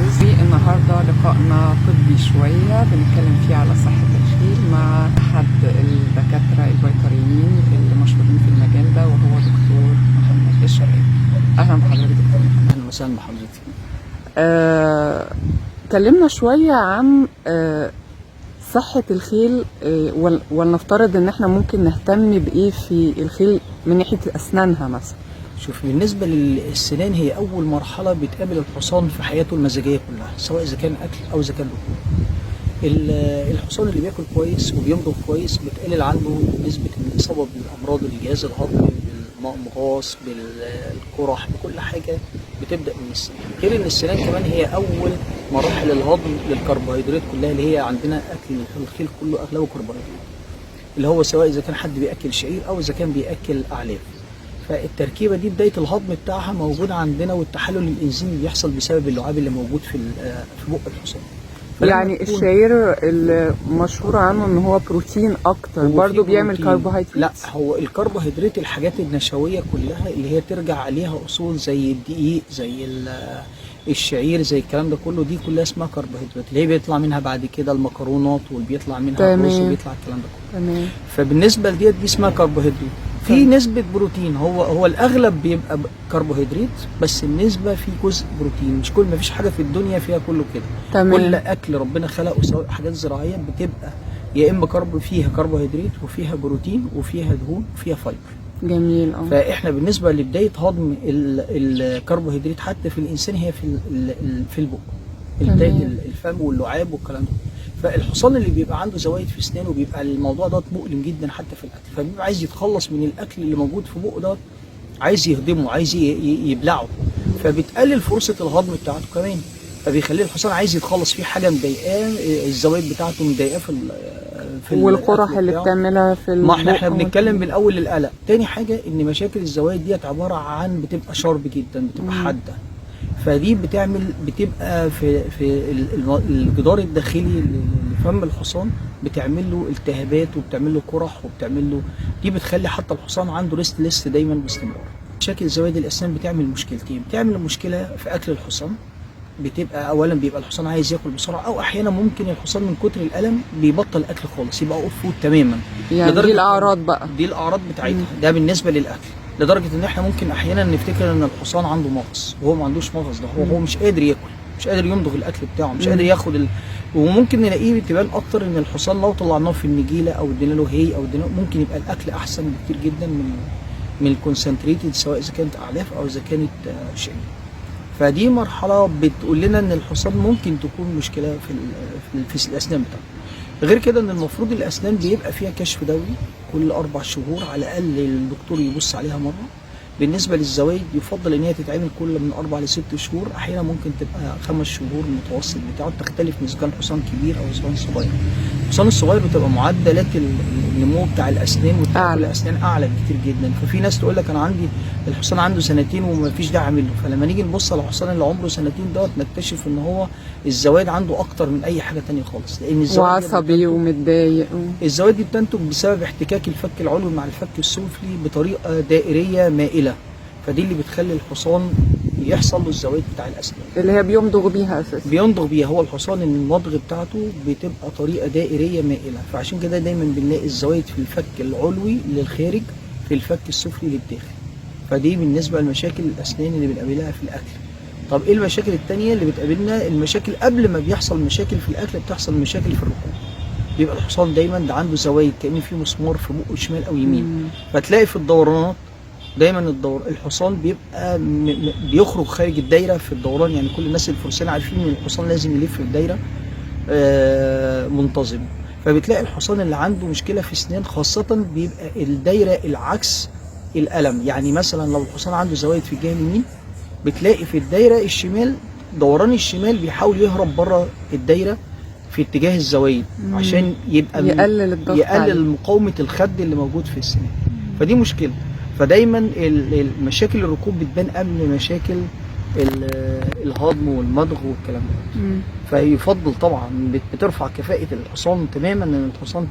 Horses. النهاردة لقائنا طبي شوية، بنتكلم فيه على صحة الخيل مع أحد الدكاترة البيطريين اللي مشهورين في المجال ده، وهو دكتور محمد الشرقاوي. أهلا بحضرتك دكتور محمد. اهلا وسهلا بحضرتك. كلمنا شوية عن صحة الخيل، ولنفترض ان احنا ممكن نهتم بايه في الخيل من ناحية اسنانها مثلا. شوف، بالنسبة للسنان هي اول مرحلة بتقابل الحصان في حياته المزاجية كلها، سواء اذا كان اكل او اذا كان ركوب. الحصان اللي بياكل كويس وبيمضغ كويس بتقلل عنده نسبه الاصابة بالامراض الجهاز الهضمي، بالمغاص، بالقرح، بكل حاجة بتبدا من السنان. غير ان السنان كمان هي اول مراحل الهضم للكربوهيدرات كلها، اللي هي عندنا اكل الخيل كله اغلبه كربوهيدرات، اللي هو سواء اذا كان حد بياكل شعير او اذا كان بياكل اعلاف. فالتركيبه دي بداية الهضم بتاعها موجودة عندنا، والتحلل الانزيمي بيحصل بسبب اللعاب اللي موجود في بق الحصان. فلما يعني تكون- الشعير اللي مشهور عنه ان هو بروتين اكتر، هو برضو فيه بيعمل بروتين. كربوهيدرات؟ لا، هو الكربوهيدرات الحاجات النشويه كلها اللي هي ترجع عليها اصول، زي الدقيق، زي الشعير، زي الكلام ده كله، دي كلها اسمها كربوهيدرات، اللي هي بيطلع منها بعد كده المكرونات، واللي بيطلع منها الرز، وبيطلع الكلام ده كله. فبالنسبه لديت دي اسمها كربوهيدرات. في نسبه بروتين، هو الاغلب بيبقى كربوهيدرات، بس النسبة في جزء بروتين، مش كل، ما فيش حاجة في الدنيا فيها كله كده. كل اكل ربنا خلقه سواء حاجات زراعية بتبقى يا اما carb، فيها كربوهيدرات وفيها بروتين وفيها دهون وفيها fiber. جميل اه. فاحنا بالنسبة لبداية هضم الكربوهيدرات حتى في الانسان هي في البق، بداية الفم واللعاب والكلام ده. فالحصان اللي بيبقى عنده زوايد في اسنانه بيبقى الموضوع ده مؤلم جدا حتى في الاكل، فبيبقى عايز يتخلص من الاكل اللي موجود في بقه ده، عايز يهضمه، عايز يبلعه، فبتقلل فرصة الهضم بتاعته كمان، فبيخليه الحصان عايز يتخلص، فيه حاجة مضايقاه، الزوايد بتاعته مضايقاه في والقرح الأكل اللي بتاعه. بتعملها في ما احنا البق بنتكلم بالاول القلق. تاني حاجة ان مشاكل الزوايد ديت عبارة عن بتبقى sharp جدا، بتبقى حادة، فدي بتبقى في الجدار الداخلي لفم الحصان، بتعمل له التهابات وبتعمل له قرح وبتعمل له، دي بتخلي حتى الحصان عنده restless دايما باستمرار. مشاكل زوايد الاسنان بتعمل مشكلتين، بتعمل مشكلة في اكل الحصان، بتبقى اولا بيبقى الحصان عايز ياكل بسرعة، او احيانا ممكن الحصان من كتر الالم بيبطل اكل خالص، يبقى off food تماما. يعني لدرجة دي الاعراض بقى. دي الاعراض بتاعتها. ده بالنسبة للاكل، لدرجة ان احنا ممكن احيانا نفتكر ان الحصان عنده مغص وهو ما عندوش مغص، ده هو مش قادر ياكل، مش قادر يمضغ الاكل بتاعه، مش قادر ياخد وممكن نلاقيه تبان اكتر ان الحصان لو طلعناه في النجيله او ادينا له hay او ادينا، ممكن يبقى الاكل احسن بكتير جدا من ال concentrated، سواء اذا كانت اعلاف او اذا كانت شعير. فدي مرحلة بتقول لنا ان الحصان ممكن تكون مشكلة في الاسنان بتاعته. غير كده ان المفروض الاسنان بيبقى فيها كشف دوري كل 4 شهور على الاقل، الدكتور يبص عليها مرة. بالنسبة للزوايد يفضل ان هي تتعمل كل من 4 ل6 شهور، احيانا ممكن تبقى 5 شهور المتوسط بتاعه، تختلف من اذا كان حصان كبير او اذا كان صغير. الحصان الصغير بتبقى معدلات النمو بتاع الاسنان والتاكل أعلى. الاسنان اعلى بكتير جدا. ففي ناس تقول لك انا عندي الحصان عنده سنتين وما فيش داعي اعمل له، فلما نيجي نبص على الحصان اللي عمره سنتين دوت نكتشف ان هو الزوايد عنده اكتر من اي حاجة تانية خالص، لان الزوايد دي وعصبي ومتضايق الزوايد دي بتنتج بسبب احتكاك الفك العلوي مع الفك السفلي بطريقة دائريه مائلة، فدي اللي بتخلي الحصان يحصل له الزوايد بتاع الاسنان. اللي هي بيمضغ بيها اساسا. بيمضغ بيها هو الحصان، ان المضغ بتاعته بتبقى طريقه دائريه مائلة، فعشان كده دايما بنلاقي الزوايد في الفك العلوي للخارج، في الفك السفلي للداخل. فدي بالنسبة لمشاكل الاسنان اللي بنقابلها في الاكل. طب ايه المشاكل التانية اللي بتقابلنا؟ المشاكل قبل ما بيحصل مشاكل في الاكل بتحصل مشاكل في الركوب. بيبقى الحصان دايما ده عنده زوايد كأن في مسمار في بقه شمال او يمين. فتلاقي في الدورانات دايما الحصان بيبقى بيخرج خارج الدايرة في الدوران. يعني كل الناس الفرسان عارفين ان الحصان لازم يلف في الدايرة منتظم. فبتلاقي الحصان اللي عنده مشكلة في اسنان خاصة بيبقى الدايرة العكس الالم. يعني مثلا لو الحصان عنده زوايد في الجهة اليمين، بتلاقي في الدايرة الشمال دوران الشمال بيحاول يهرب بره الدايرة في اتجاه الزوايد عشان يبقى يقلل الضغط عليه. يقلل مقاومة الخد اللي موجود في السنان. فدي مشكلة. فدايما مشاكل الركوب بتبان قبل مشاكل الهضم والمضغ والكلام ده. فيفضل طبعا بترفع كفاءة الحصان تماما ان الحصان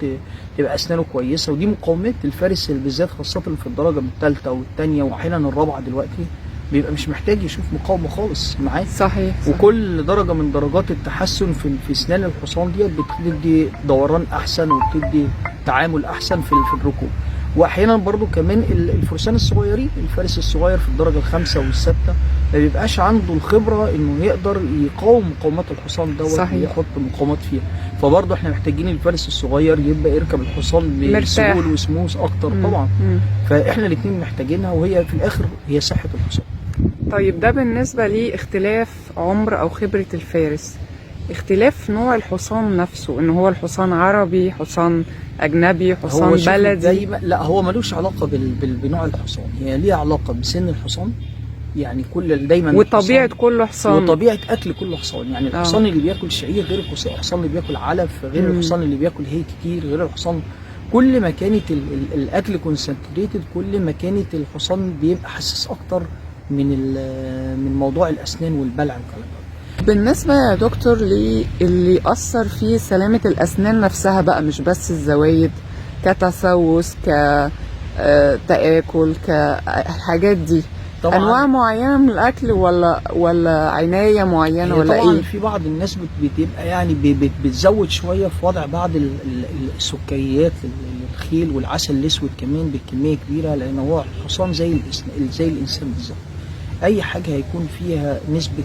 تبقى اسنانه كويسة، ودي مقاومات الفارس بالذات خاصة في الدرجة الثالثة والثانية واحيانا الرابعة دلوقتي. بيبقى مش محتاج يشوف مقاومة خالص معاه. صحيح. وكل درجه من درجات التحسن في اسنان الحصان ديت بتدي دوران احسن وبتدي تعامل احسن في الركوب. واحيانا برضو كمان الفرسان الصغيرين، الفارس الصغير في الدرجة الخامسة والسادسه ما بيبقاش عنده الخبرة انه يقدر يقاوم مقاومات الحصان دوت ويحط مقاومات فيها. فبرضو احنا محتاجين الفارس الصغير يبقى يركب الحصان بسهولة وسموث اكتر. طبعا. فاحنا الاثنين محتاجينها، وهي في الاخر هي صحة الحصان. طيب ده بالنسبة لاختلاف عمر او خبره الفارس، اختلاف نوع الحصان نفسه، ان هو الحصان عربي، حصان اجنبي، حصان بلدي. لا هو ملوش علاقة بنوع الحصان، هي ليها علاقة بسن الحصان. يعني كل دايما وطبيعه كل حصان وطبيعه اكل كل حصان. يعني الحصان اللي بياكل شعير غير الحصان اللي بياكل علف، غير الحصان اللي بياكل hay كتير، غير الحصان. كل ما كانت الاكل concentrated، كل ما كانت الحصان بيبقى حساس اكتر من موضوع الاسنان والبلع والكلام ده. بالنسبة يا دكتور للي أثر في سلامة الأسنان نفسها بقى، مش بس الزوايد، كتسوس، كتآكل، كالحاجات دي، طبعا أنواع معينة من الأكل ولا عناية معينة ولا طبعا إيه؟ في بعض الناس بتبقى يعني بتزود شوية في وضع بعض السكريات للخيل والعسل الأسود كمان بكمية كبيرة، لأن هو الحصان زي الإنسان بالظبط. اي حاجة هيكون فيها نسبه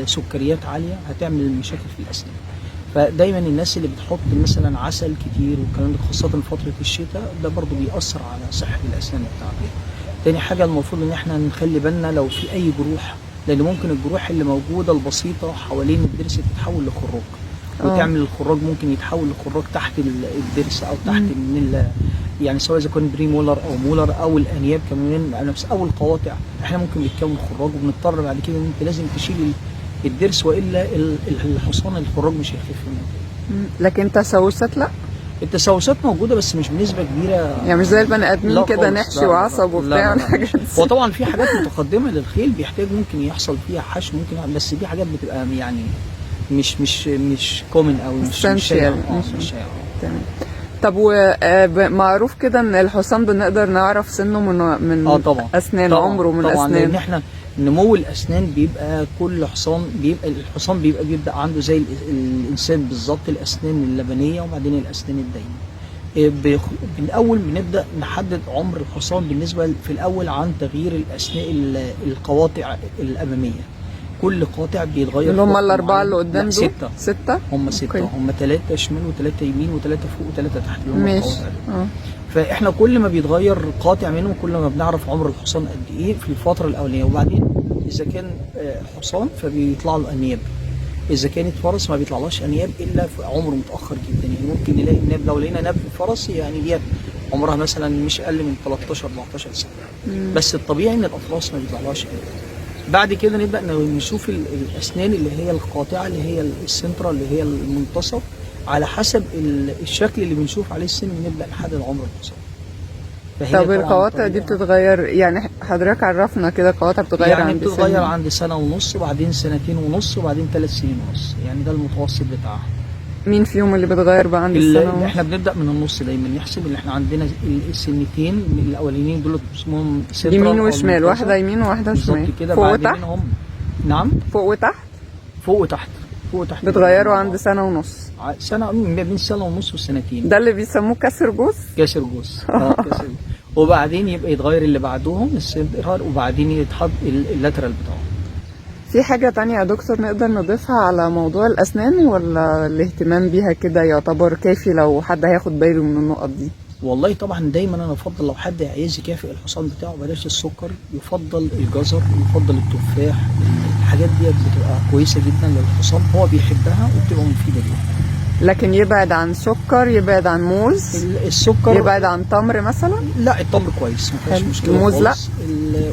سكريات عالية هتعمل مشاكل في الاسنان. فدايما الناس اللي بتحط مثلا عسل كتير والكلام ده خاصة في فترة الشتاء، ده برضو بيأثر على صحة الاسنان بتاعته. تاني حاجة المفروض ان احنا نخلي بالنا لو في اي جروح، لان ممكن الجروح اللي موجودة البسيطة حوالين الضرس تتحول لخراج، وتعمل الخراج ممكن يتحول لخراج تحت الضرس او تحت من يعني سواء اذا كان premolar او molar او الانياب كمان نفس او القواطع، احنا ممكن بيتكون خراج وبنضطر بعد كده ان انت لازم تشيل الضرس، والا الحصان الخراج مش هيخف منه. لكن تسوسات لا، التسوسات موجودة بس مش بنسبة كبيرة، يعني مش زي البني ادمين كده نحشي وعصب وبتاع والحاجات دي. هو طبعا في حاجات متقدمة للخيل بيحتاج ممكن يحصل فيها حشو، ممكن، بس دي حاجات بتبقى يعني مش مش مش common او مش شائعة. مش شائعة. تمام. طب ومعروف كده ان الحصان بنقدر نعرف سنة من طبعا اسنان، طبعا عمره من طبعا اسنان، لان احنا نمو الاسنان بيبقى كل حصان بيبقى الحصان بيبقى بيبدا عنده زي الانسان بالظبط، الاسنان اللبنيه وبعدين الاسنان الدايمه. من الاول بنبدا نحدد عمر الحصان بالنسبة في الاول عن تغيير الاسنان القواطع الامامية. كل قاطع بيتغير اللي هم الاربعة اللي قدام دول. ستة، هم ستة، هم 3 شمال و3 يمين و3 فوق و3 تحت اللي هم ماشي. فاحنا كل ما بيتغير قاطع منهم كل ما بنعرف عمر الحصان قد ايه في الفترة الاولانية. وبعدين اذا كان حصان فبيطلع له انياب، اذا كانت فرس ما بيطلعلهاش انياب الا في عمر متاخر جدا. يعني ممكن نلاقي الناب، لو لقينا ناب فرس يعني ديت عمرها مثلا مش اقل من 13 14 سنة. بس الطبيعي ان الافراس ما بيطلعلهاش انياب. بعد كده نبدا نشوف الاسنان اللي هي القاطعة اللي هي السنترال اللي هي المنتصف، على حسب الشكل اللي بنشوف عليه السن نبدا نحدد عمر الحصان. طب القواطع دي بتتغير، يعني حضرتك عرفنا كده القواطع بتتغير يعني عند بتتغير عند 1.5 سنة، وبعدين 2.5 سنين، وبعدين 3.5 سنين، يعني ده المتوسط بتاعها. مين فيهم اللي بتغير بقى عند السنة ونص؟ احنا بنبدا من النص دايما نحسب اللي احنا عندنا السنتين الاولانيين دول اسمهم سنترال، يمين وشمال، واحدة يمين وواحدة شمال كده، فوق وتحت. نعم، فوق وتحت، فوق وتحت، فوق وتحت بتغيروا عند 1.5 سنة، سنة ما بين 1.5 سنة و2 سنين. ده اللي بيسموه كسر جوز، كسر جوز. كسر جوز. وبعدين يبقى يتغير اللي بعدهم السنترال، وبعدين يتحط ال lateral بتاعه. في حاجة تانية يا دكتور نقدر نضيفها على موضوع الأسنان، ولا الاهتمام بيها كده يعتبر كافي لو حد هياخد باله من النقط دي؟ والله طبعا دايما أنا أفضل لو حد عايز يكافئ الحصان بتاعه بلاش السكر، يفضل الجزر، يفضل التفاح، الحاجات دي بتبقى كويسة جدا للحصان، هو بيحبها وبتبقى مفيدة ليه. لكن يبعد عن سكر، يبعد عن موز، السكر، يبعد عن تمر مثلا. لا التمر كويس ما فيش مشكلة، الموز لا،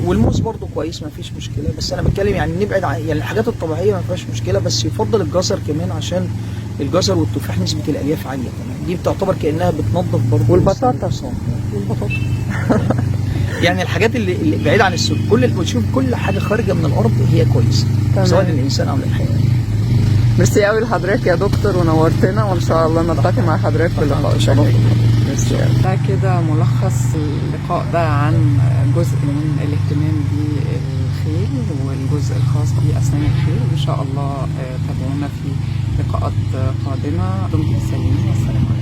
والموز برضو كويس ما فيش مشكلة، بس انا بتكلم يعني نبعد عن يعني الحاجات الطبيعية ما فيهاش مشكلة، بس يفضل الجزر كمان عشان الجزر والتفاح نسبه الالياف عالية كمان، دي بتعتبر كانها بتنظف برضو. والبطاطا، والبطاطا يعني الحاجات اللي بعيد عن السكر، كل شوف كل حاجة خارجه من الارض هي كويسة سواء للانسان او للحيوان. ميرسي قوي لحضرتك يا دكتور ونورتنا، وان شاء الله نلتقي مع حضرتك في لقاء شرف. ميرسي. ده كده ملخص اللقاء ده عن جزء من الاهتمام بالخيل. الخيل والجزء الخاص بأسنان الخيل، وإن شاء الله تابعونا في لقاءات قادمة. دمتم سالمين والسلام.